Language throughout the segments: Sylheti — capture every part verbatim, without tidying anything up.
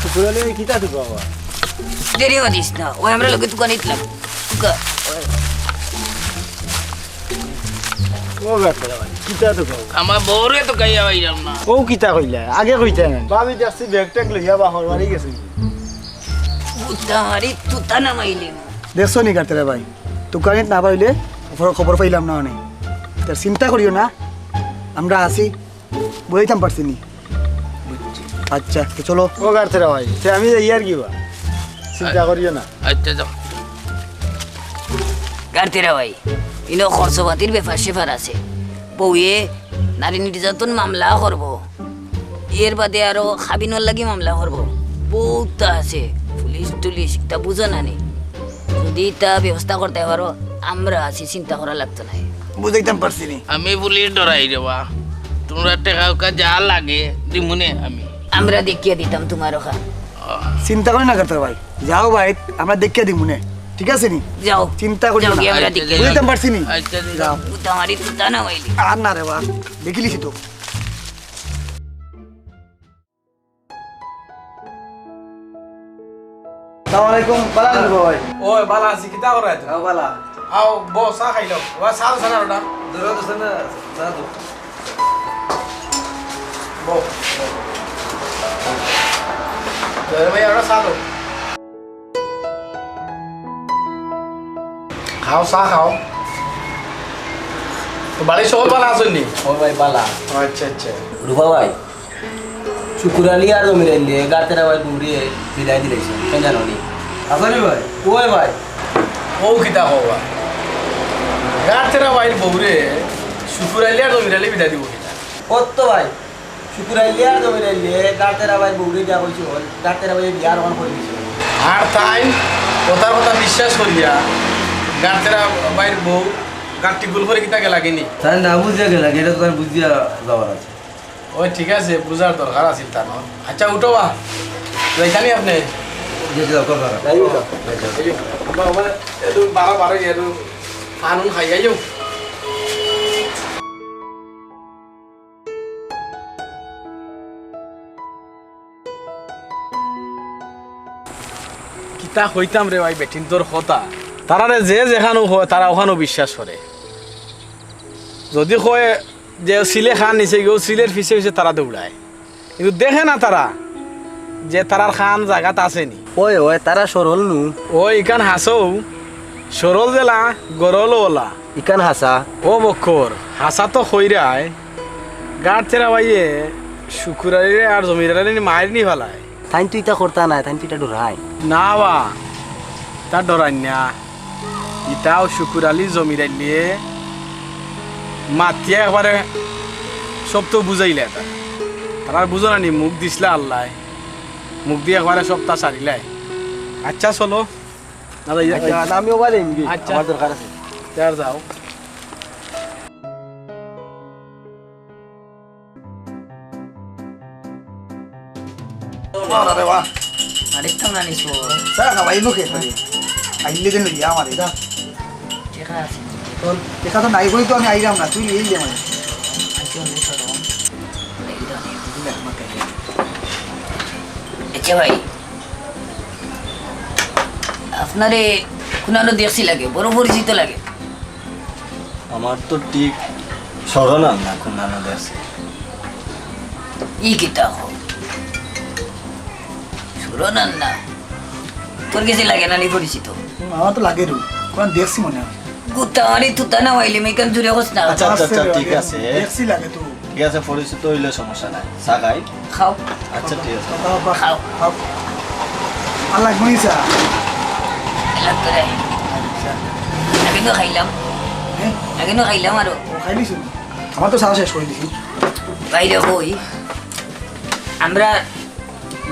শুকুর আলী, ওই কিতা তুই বাবা? দেরি করিস না, ওই আমরা লগে তুকানিত লাগ। তুকা, ওই। ও বেটা, কিতা তুই বাবা? আমার বউরে তুকাইয়া পাইলাম না। ও কিতা কইলা? আগে কইতা না। ভাবি দেখছি ব্যাগ ট্যাগ লইয়া বাহর বাড়ি গেছে। উতারি তুতা না মাইলে। দেখছো নি গাড়তেরা ভাই? তুকানিত না পাইলে খবর, খবর পাইলাম না অনে। তার চিন্তা করিও না, আমরা আছি। বুঝাইতাম পারছি নি? আচ্ছা, তো চলো। ও গাড়তেরা ভাই, তে আমি যাই আর কি বা? চিন্তা করিও না। আচ্ছা, যাও। গাড়তেরা ভাই, ইনো খরচপাতির ব্যাপার স্যাপার আছে। বউয়ে নারী নির্যাতন মামলা করবো, এর বাদে আরো কাবিনর লাগি মামলা করবো, বউততা আছে, পুলিশ টুলিশ, ইতা বুঝো না নি? যদি ইতা ব্যবস্থা করতায় পারো, আমরা আছি, চিন্তা করা লাগতো নায়। বুঝাইতাম পারছি নি। আমি পুলিশ ডরাই রে বা, তুমরার টেকা উকা যা লাগে দিমুনে আমি। আমরা দেখিয়া দিতাম তুমার ওখান। চিন্তা করিও না গাড়তেরা ভাই, যাও ভাই, আমরা দেখিয়া দিমুনে, ঠিক আছে নি? যাও। চিন্তা করিও যাও না। গিয়া আমরা আচ্ছা, দেখিয়া যাও। বুঝাইতাম পারছি নি? আচ্ছা, যাও। যাও। উতারি তুতা না মাইলে। আর না রে বা, দেখিলিছি তো। আসসালামু আলাইকুম, বালা আছইন নি বা ভাই? ওই, বালা আছি, কিতা কররায় তুমি? হ্যাঁ, বালা। আও, বও, চা খাইলাও। ওই, চা দে না ওটা। ধরো, দে না, চা দে। বও, বও। ধরো ভাই, ওটা চা দে। খাও, চা খাও। তো বাড়ির সবাই বালা আছইন নি? ও ভাই, বালা। আচ্ছা, আচ্ছা। রুবা ভাই, শুকুর আলী আর জমির আলীয়ে গাড়তেরা ভাইর বউরে বিদায় দিলাইছে, কেনে জানো নি? আসলে ভাই? ওই ভাই। ও কিতা কও বা? গাড়তেরা ভাইর বউরে শুকুর আলী আর জমির আলী বিদায় দিবো কিতা? অত ভাই, শুকুর আলী আর জমির আলীয়ে গাড়তেরা ভাইর বউরে দিয়া কইছে অইল, গাড়তেরা ভাইয়ে বিয়া অখন করি দিছে। আর তাইন অতার কথা বিশ্বাস করিয়া গাড়তেরা ভাইর বউ গাড়টি গুল করি কিতা গেলাগি নি? তাইন না বুঝিয়া গেলাগি, ইটা তো তাইন বুঝিয়া যাওয়ার আছে। ওই ঠিক আছে, বুঝার দরকার আছিল তান। আচ্ছা, উঠো বা, যাইতানি আপনে? জি, জি, দরকার। যাই উঠো। এই যে, আমরা, আমরা, একটু বারো, বারো, একটু পান উন খাইয়া যাও। কিতা কইতাম রে ভাই, বেটিন্তর কথা। তারারে যে যেখানো কয়, তারা ওখানো বিশ্বাস করে। যদি কয় যে সিলে খান নিছে গিয়া, সিলের পিছে পিছে তারা দৌড়ায়, কিন্তু দেখে না তারা যে তারার খান জাগাত আছে নি। ওই, ওই, তারা সরল নু। ও ইখান হাছাউ, সরল যেলা, গরল ওলা। ইখান হাছা। ও বক্কর, হাছা তো কইরায়, গাড় তেরা ভাইয়ে শুকুর আলীরে আর জমির আলীরে মাইর নি ফালায়। তাইন তো ইতা করতা নায়, তাইন তো ইতা ডরাইন। না বা, ইতা ডরাইন না। ইতাও শুকুর আলী জমির আলীয়ে মাতিয়া একবারে সব তো বুঝাইলা ইতা। তারার বুঝো না নি, মুখ দিছলা আল্লায়। মুখ দি একবারে সবতা সারিলায়। আচ্ছা, চলো। না, যাই, যাই। আচ্ছা, না, আমি ওবারে যাইমু গি। আচ্ছা। আমার দরকার আছে। তে আর যাও। বাহ রে বাহ। আরে, তো না নিছো। চা খাওয়াই মুখে করে। আইলে দিন লইয়া আমারে, যা। ঠিক আছে। তোর দেখা তো নাই বই তো আমি আইলাম না, তুই নিয়ে গেলে মানে। আচ্ছা, আমি সরম। এই তো। আচ্ছা ভাই, আপনারে কুনানো দেখছি লাগে, বড় পরিচিত লাগে। আমার তো ঠিক স্মরণ আর না কুনানো দেখছি। ই কিতা কও? স্মরণ আর না? তোর গেছে লাগে না নি পরিচিত? হুম, আমার তো লাগে রে। কোন দেখছি মনে হয়। গুতা মারি তুতা না মাইলে মেকান জুড়ে কস না। আচ্ছা, আচ্ছা, আচ্ছা, আছে, ঠিক লাগে। আছে। দেখছি লাগে তো। ঠিক আছে, পরিচিত হইলে সমস্যা নাই। চা খাই? খাও। আচ্ছা, ঠিক আছে। খাও, খাও। খাও। খাও। আর লাগবো নি চা? লাগতো রে। আচ্ছা। আগে তো খাইলাম। হ্যাঁ? আগে তো খাইলাম আরো। ও, খাইলি শুনি। আমার তো চা শেষ করে দিছি। বাইরে কই? আমরা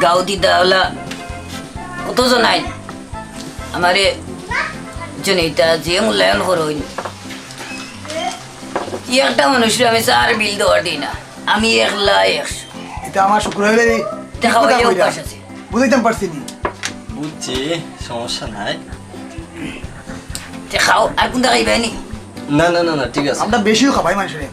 গাঁও দিদাওলা কত জন আইন? আমারে জনেতা যে মূল্যায়ন করইন। ই একটা মানুষরে আমি চার বিল দেওয়ার দিই না। আমি একলা একশো। এটা আমার শুক্রবারে দেখা হইয়া অভ্যাস আছে। বুঝাইতাম পারছি নি। বুঝছি, সমস্যা নাই। তে খাও, আর কোনটা খাইবে নি? না, না, না, না, ঠিক আছে। আমরা বেশিও খাবাই মানুষরে।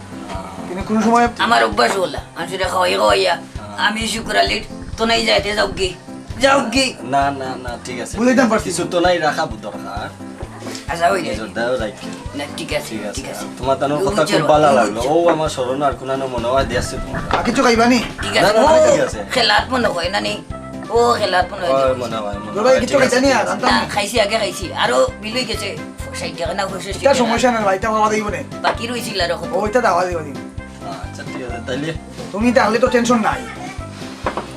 কিন্তু কোনো সময় আমার অভ্যাস ওলা, মানুষরে খাওয়াই খাওয়াইয়া। আমি শুক্র আলীর তো নাই যাইতে যাও কি? যাও কি? না, না, না, ঠিক আছে। বুঝাইতাম পারছি। কিছু তো নাই রাখা দরকার। আচ্ছা, ওই রে। নিজের দাও রাখি। না, ঠিক আছে, ঠিক আছে। ঠিক আছে। তোমার তানোর কথা খুব ভালো লাগলো। ও আমার স্মরণ আর কোনানো মনে হয় দেখছে তোমার। আর কিছু খাইবা নি? ঠিক আছে। না, না, না, ঠিক আছে। খেলাত মনে হয় না নি? ও খেলাত মনে হয়। ওই মনে হয়, মনে হয়, কিছু ঠিক খাইতা আছে, নি ঠিক আর? আছে। না, খাইছি, আগে খাইছি। আরো বিল হই গেছে। ষাট টাকা না, পঁয়ষট্টি এটা টাকা। সমস্যা না ভাই, এটা খাওয়া দিব না। বাকি রইছিল আরো কত? ও, এটা দাওয়া দিব দিন। আচ্ছা, ঠিক আছে, তাইলে তুমি তাহলে তো টেনশন নাই।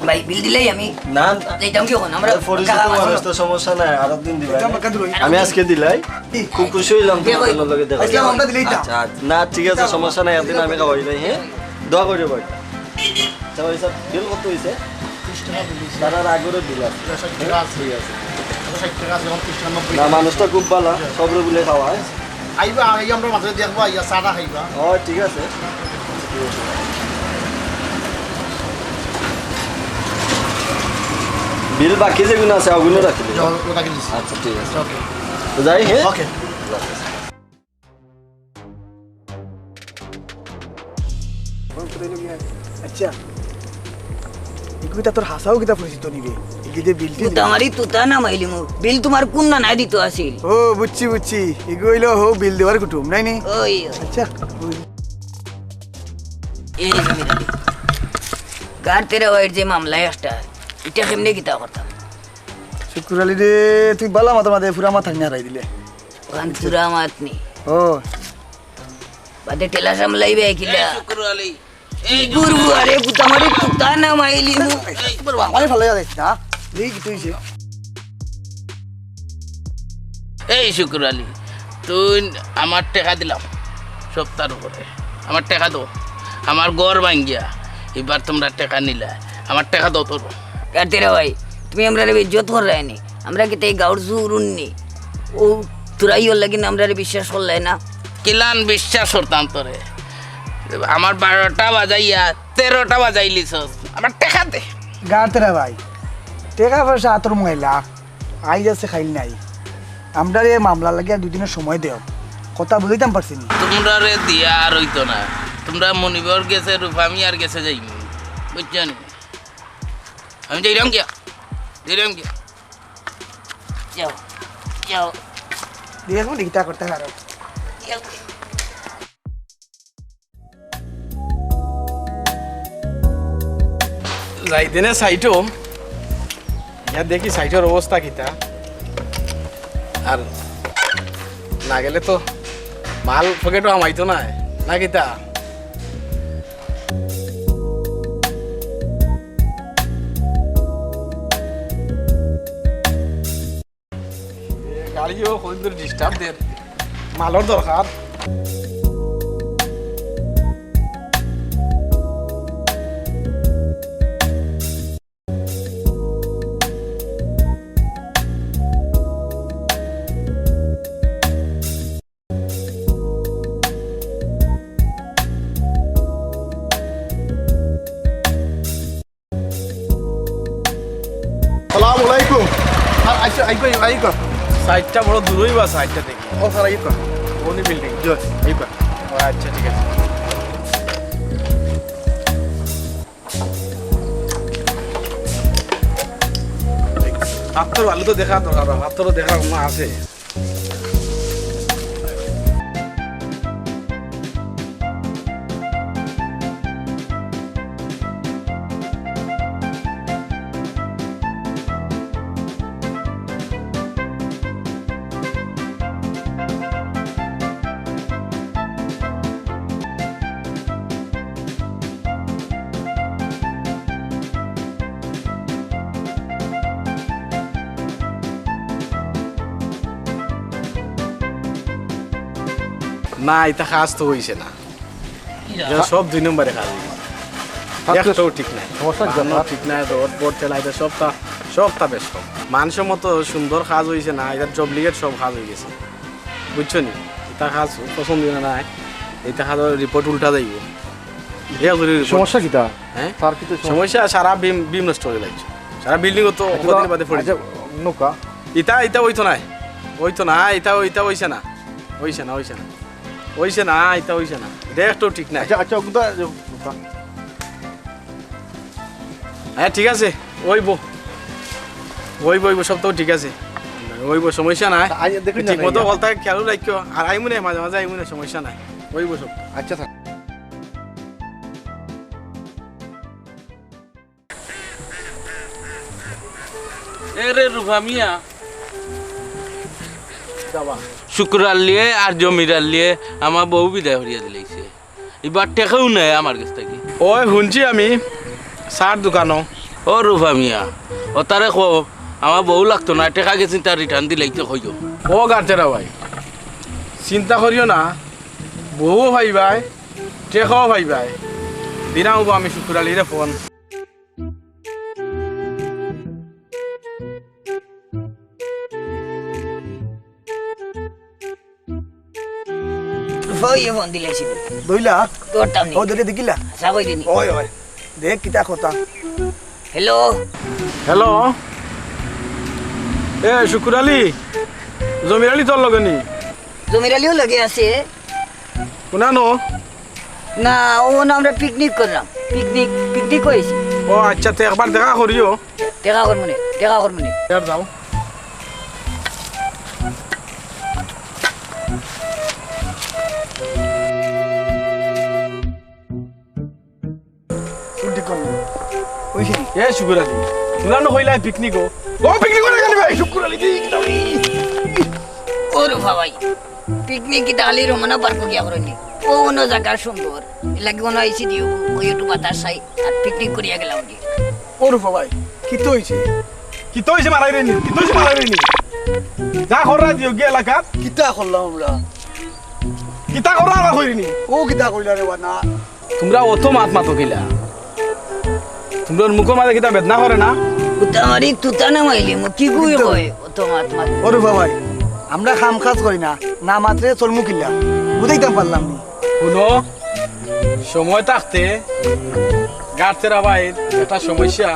ভাই, বিল দিলেই আমি না, না। যাইতাম কি এখন? আমরা আরে, পরিচিত মানুষ তো, সমস্যা নাই, আরো দিন দিবা। এটা আমরা কাঁদুর হই। আমি আজকে দিলাই। কি? খুব খুশি হইলাম দেখো, তোমার লগে দেখা। আজকে আমরা দিলেই তো। আচ্ছা, আচ্ছা। না, ঠিক আছে, সমস্যা নাই, একদিন আমি খাওয়াই নাই, হ্যাঁ? দোয়া করি ভাই। আচ্ছা, ভাই সাহেব, বিল কত হইছে? তারার আগরও বিল আছে। ষাট টাকা আছে। ঠিক আছে। ষাট টাকা আছে, এখন ত্রিশ টাকা, নব্বই না, টাকা। মানুষটা খুব ভালো, সবরে বলে খাওয়ায়। আইবা, আইয়া আমরা মাঝে দেখবো, আইয়া চা টা খাইবা। ও, ঠিক আছে। বিল বাকি যেগুলো আছে, ওগুলো রাখি দিবি। জল, ওটা কি দিছি? আচ্ছা, ঠিক আছে। ওকে। তো যাই, হ্যাঁ? ওকে। আচ্ছা, এগুলো তো তোর হাসাও কিতা পরিচিত নিবে? এগিয়ে বিল টিল দিবে। তুতামারি তুতা না মাইলিমু। বিল তোমার কোন না নাই দিত আছিল? ও, বুঝছি, বুঝছি। এগু হইলো হো বিল দেওয়ার কুটুম, নাই নি? ওই, ওই। আচ্ছা, বুঝ- এই জমিদারি। গাড় তেরা ওয়াইর যে মামলায় একটা, এটা কেমনে কিতা করতাম? শুকুর আলী রে, তুই বালা মাথা মাঝে ফুরা মাথা নিয়ে হারাই দিলে। ওখান পুরা মাত নি। ও। বাদে টেলা সামলাইবে কিলা? এই শুকুর আলী, এই গুরু, আরে পুতা মারি পুতা না মাইলি নু। এই, আমার ভালো লাগে না। এই কি তুই যে? এই শুকুর আলী, তুই আমার টেকা দিলাম সপ্তাহর উপরে। আমার টেকা দো। আমার ঘর ভাঙ্গিয়া এবার তোমরা টেকা নিলা। আমার টেকা দো তোর। কাতিরা ভাই, তুমি আমরারে বেইজ্জত কররায় নি। আমরা কিতা ই গাউর চুর নি? ও তোরাই ওর লাগি আমরারে বিশ্বাস করলায় না। কিলান বিশ্বাস করতাম তোরে? আমার বারোটা বাজাইয়া তেরোটা বাজাইলিছস। আমার টেকা দে। গাতিরা ভাই, টেকা পয়সা আতর ময়লা। আইজ আছে, খাইল নাই। আমরারে মামলা লাগিয়া দুই দিনর সময় দেও। কথা বুঝাইতাম পারছি নি। তোমরারে দিয়া আর অইতো না। তোমরা মনিবর গেছে, রূপা মিয়ার গেছে যাইমু। বুঝছো নি? আমি যাইরাম গিয়া। যাইরাম গিয়া। যাও, যাও। দেখো নি কিতা করতে পারো। যাইতে না সাইটো, ইয়া দেখি সাইটর অবস্থা কিতা। আর না গেলে তো মাল পকেটো হামাইতো নায়, না কিতা? এ, গাড়িও কতদিন ধরে ডিস্টার্ব দের, মালর দরকার। সালাম আলাইকুম। আ-, আইসো, আইকো, আইকো। সাইডটা বড় দূরই বা সাইডটা দেখি। ও স্যার, আইকো। কোন বিল্ডিং? জি, আইকো। ও আচ্ছা, ঠিক আছে। হাতর ভালো তো দেখা দরকার, হাতর দেখা মনে আছে। না, ইতা কাজ তো অইছে না। ইতা সব দুই নম্বরে কাজ অইছে। একটাও ঠিক নাই। সমস্যা কি? বানানো ঠিক নাই, রড বড ঠেলা, ইতা সবটা, সবটা বেশ কম। মানসম্মত সুন্দর কাজ অইছে না, ইতা ডুপ্লিকেট সব কাজ অইগেছে। বুঝছো নি? ইতা কাজ পছন্দ না, ইতা কাজর রিপোর্ট উল্টা যাইবো। ইয়া করি রিপোর্ট। সমস্যা কিতা? হ্যাঁ? তার কি তো সমস্যা? সমস্যা সারা বিম, বিম নষ্ট করি লাইছে। সারা বিল্ডিং তো আচ্ছা, কদিন বাদে পড়ি। আচ্ছা, নৌকা। ইতা, ইতা অইতো নায়। অইতো না, ইতা, ইতা অইছে না। অইছে না, অইছে না। অইছে না, ইতা অইছে না। ইতা একটাও ঠিক নাই। আচ্ছা, আচ্ছা, ওগুলা, হ্যাঁ, ঠিক আছে। অইবো। অইবো, অইবো, সব তো ঠিক আছে। অইবো, সমস্যা নাই। আচ্ছা, আচ্ছা, দেখুন না, ঠিক মতো ইয়া। হলতা খেয়াল রাখিও। আর আইমুনে মাঝে মাঝে আইমুনে, সমস্যা নাই। অইবো সব। আচ্ছা, স্যার। এরে রুফা মিয়া। বাবা। শুকুর আলীয়ে আর জমির আলীয়ে আমার বউ বিদায় করিয়া দিলাইছে। ইবার টেকাও নাই আমার গেছ থাকি। ওই হুনছি আমি, চার দোকানো। ও রুফা মিয়া, অতারে কও, আমার বউ লাগতো না, টেকা গেছে তার রিটার্ন দিলাইতে কইও। ও গারতেরা ভাই, চিন্তা করিও না, বউও পাইবায়, টেকাও পাইবায়। দিরাম ওবা আমি শুকুর আলীরে ফোন। ওই ফোন দিলাইছিল। দইলা? ধরতাম নি। ও, দেখে দেখিলা? আশা করি নি। ওই, ওই। দেখ, কিতা কথা। হ্যালো। হ্যালো। এ, শুকুর আলী, জমির আলী তোর লগে নি? জমির আলীও লগে আছে। কুনানো? না, ও না, আমরা পিকনিক করলাম। পিকনিক, পিকনিক অইছে। ও আচ্ছা, তে একবার দেখা করিও। দেখা করমুনে, দেখা করমুনে। এবার যাও। উল্টি করমু। ওই যে। এ শুকুর আলী, তুই না কইলা পিকনিক ও? ও পিকনিক করে গেলি ভাই, শুকুর আলী, পিকনিক। ও রুফা ভাই, পিকনিক কিতা খালি রমনা পার্কো গিয়া করইন নি? ও অন্য জাগা সুন্দর, এর লাগি অনো আইছি দিও, ওই একটু বাতাস খাই, আর পিকনিক করিয়া গেলাম দি। ও রুফা ভাই, কিতা অইছে? কিতা অইছে মারাইরে নি? কিতা অইছে মারাইরে নি? যা কররা দিও গিয়া এলাকাত। কিতা করলাম আমরা? কিতা কররা আমরা কইরি নি? ও কিতা কইলা রে বা না? তুমরা অত মাত মাতো কিলা? তুমরার মুখো মাঝে কিতা বেদনা করে না? উতা মারি তুতা না মাইলে মু কি কই কয়? অত মাত মাত। ও রুফা ভাই, আমরা কাম কাজ করি না, না মাতলে চলমু কিলা? বুঝাইতাম পারলাম নি। হুনো, সময় থাকতে গারতেরা ভাইর একটা সমস্যা,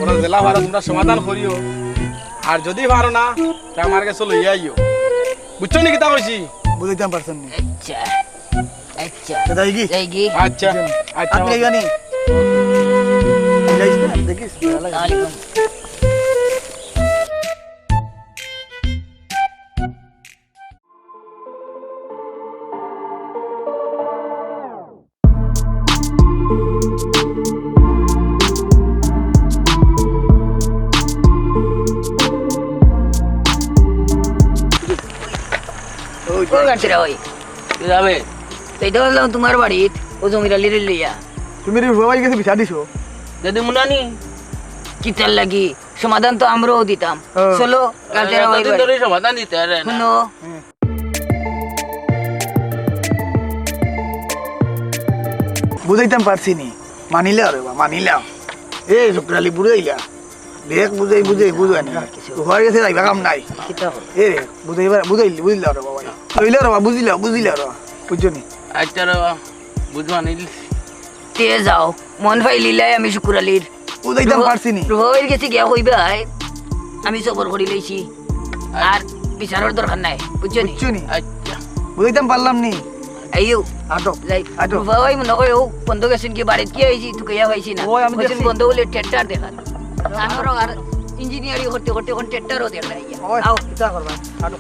ওরা যেলা পারো তুমরা সমাধান করিও। আর যুদি পারো না, তে আমার গেছে লইয়া আইও। বুঝছো নি কিতা কইছি? বুঝাইতাম পারছো নি? আচ্ছা। আচ্ছা। তে যাইগি? যাইগি। আচ্ছা, আচ্ছা। আপনি যাইবা নি? যাইস না, দেখিস, ভালা লাগে। আসসালামু আলাইকুম। ও গাছেরা ভাই, যাবে? তাই তো বললাম তোমার বাড়িত, ও জমির আলীরে লইয়া। তুমি রে বাবা গেছে বিচার দিছো? যদি মুনানি। কিতার লাগি? সমাধান তো আমরাও দিতাম। হ্যাঁ। চলো, গাছেরা ভাই। সমাধান দিতে পারে না। শুনো। হুম। বুঝাইতাম পারছি নি, মানিলাও রে বা, মানিলাও। এ শুকুর আলী বুঝাইলা, দেখ বুঝাই বুঝাই বুঝানি। আর কিছু। উপায় গেছে যাইবা কাম নাই। কিতা করো? এ রে, বুঝাইবা, বুঝাইলি, বুঝলা রে বাবা। বুঝলা রে বাবা, বুঝিলা, বুঝিলা রে বাবা। বুঝছো নি? আচ্ছা রে বাবা, বুঝবা নিল। তে যাও, মন পাইলিলাই আমি শুকুর আলীর। বুঝাইতাম রুবা-, পারছি নি। রুবা ভাইর গেছে গিয়া কইবায়, আমি সবর করি লইছি। আর বিচারর দরকার নাই, বুঝছো নি? বুঝছো নি? আচ্ছা। বুঝাইতাম পারলাম নি। আইও। আটো। যাই। আটো। রুবা ভাই মনে কয় ও বন্ধ গেছেন কি বাড়িত কি আইছি, তুকাইয়া পাইছি না। ওই আমি কইছেন দেখছি। বন্ধ বলে ট্রেক্টর দেখার। আমরা আর ইঞ্জিনিয়ারিং করতে করতে এখন ট্রেক্টরও দেখার। ওই, আও। কিতা করবা? আটো।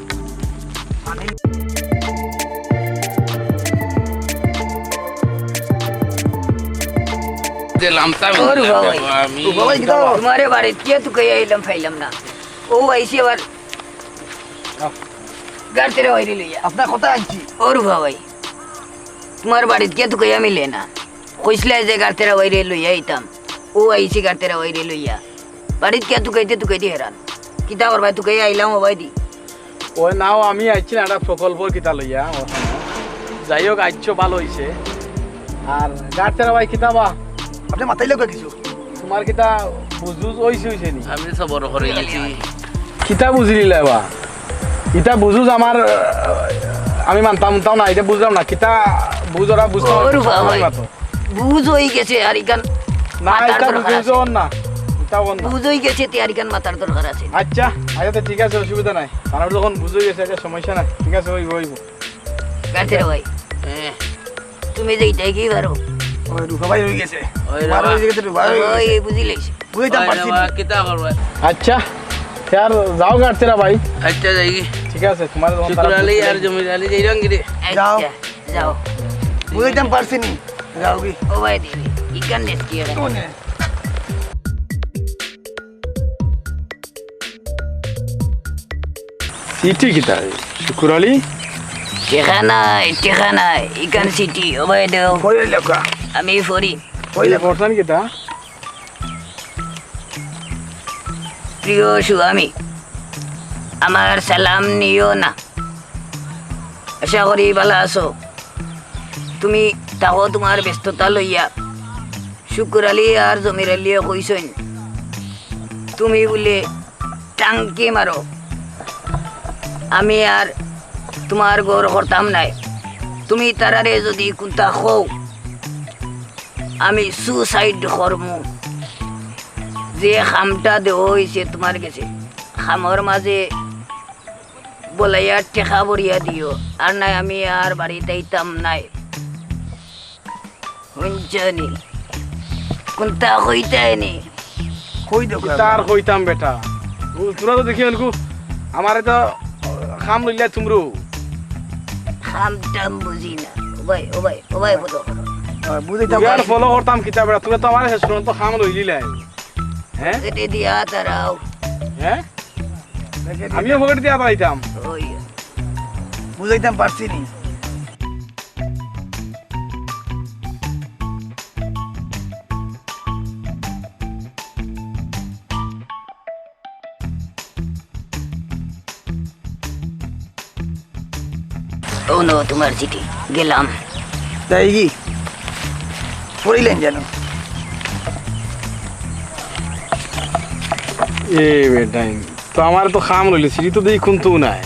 যে লামতা ও রুবা ভাই। আমি রুবা ভাই, কিতা? তোমারে বাড়িত গিয়া তুকাইয়া আইলাম, পাইলাম না। ও আইছি আবার। আহ। গাড়তেরা বাইরে লইয়া। আপনার কথা আনছি। ও রুবা ভাই, তোমার বাড়িত গিয়া তুকাইয়া মিলে না। কইছিলা যে গাড়তেরা বাইরে লইয়া আইতাম। ও আইছি গাড়তেরা বাইরে লইয়া। বাড়িত গিয়া তুকাইতে তুকাইতে হেরান। কিতা করবা, তুকাইয়া আইলাম ও ভাই দি। ওই নাও, আমি আইছি না, একটা প্রকল্প কিতা লইয়া, ওখানে। যাই হোক, আইছো ভালো হইছে। আর গাড়তেরা ভাই কিতা বা? আপনি মাথায় লোক কিছু। তোমার কিতা বুঝুজ হইছে, হইছে নি? আমি সবর করে গেছি। কিতা বুঝিলিলা বা? ইতা বুঝুজ আমার, আহ, আমি মানতাম, মানতাম না, এটা বুঝলাম না। কিতা বুঝ ওরা বুঝতে ও পারতো, রুবা ভাই। মাতো। বুঝ হই গেছে, আর ইখান না, মাতার এটা দরকার বুঝুজ আছে। ওর না। এটা ওর না। বুঝ হই গেছে, তে আর ইখান মাতার দরকার আছে। আচ্ছা, আচ্ছা, তো ঠিক আছে, অসুবিধা নাই। তারা যখন বুঝ হই গেছে, এটা সমস্যা নাই। ঠিক আছে, হইব, হইব। গাড়তেরা ভাই। হ্যাঁ। তুমি যে এটাই কি পারো? ওই রুবা ভাই হই গেছে। ওই রুবা ভাই হই গেছে, রুবা ভাই হই গেছে। ওই বুঝিলিছি। বুঝাইতাম পারছি না। কিতা করবা? আচ্ছা, তে আর যাও গাড়তেরা ভাই। আচ্ছা, যাই। ঠিক আছে, তোমার যখন শুকুর তারা আলী বুঝতে আর লাগে। জমির আলী যাই রঙ গিরি। যাও। আচ্ছা, যাও। বুঝাইতাম পারছি নি। যাও কি? ও ভাই দিবি। ইখান দেশ কি এটা? কোনে? চিঠি কিতা? শুকুর আলী? টেকা নাই, টেকা নাই। ইখান চিঠি, ও ভাই দেও। কই লেখা? আমি পড়ি। কই লেখা? পড়ছেন কিতা? প্রিয় স্বামী, আমার সালাম নিও না। আশা করি ভালা আছো। তুমি থাকো তোমার ব্যস্ততা লইয়া। শুকুর আলী আর জমির আলীয়ে কইছইন, তুমি বুলে টাঙ্কি মারো, আমি আর তোমার ঘর করতাম নায়। তুমি তারারে যদি কুন্তা কও, আমি সুসাইড করমু। যে কামটা দেওয়া হইছে তোমার গেছে, কামর মাঝে বলাইয়া টেকা ভরিয়া দিও, আর নায় আমি আর বাড়িত আইতাম নায়। হুনছো নি? কুন্তা কইতায় নি? কই দেও কিতা আর কইতাম বেটা? ও, তোরা তো দেখি অনকু, আমারে তো, আহ, কাম লইলা তুমরু। কাম টাম বুঝি না। ও ভাই, ও ভাই, ও ভাই, বুঝো। আহ, বুঝাইতাম তুই আর পারি। ফলো করতাম কিতা বেটা? তোরা তো আমারে শেষ পর্যন্ত কাম লইলিলাই। হ্যাঁ? এতে দিয়া তারাও। হ্যাঁ? আমিও পকেট দিয়া তারাইতাম। ওই। বুঝাইতাম পারছি নি। ও নো, তোমার চিঠি। গেলাম। তাই কি? পড়িলেন যেন। এ বেটাইন, তো আমার তো কাম লইলে, চিঠি তো দেখি কুন্তা নাই।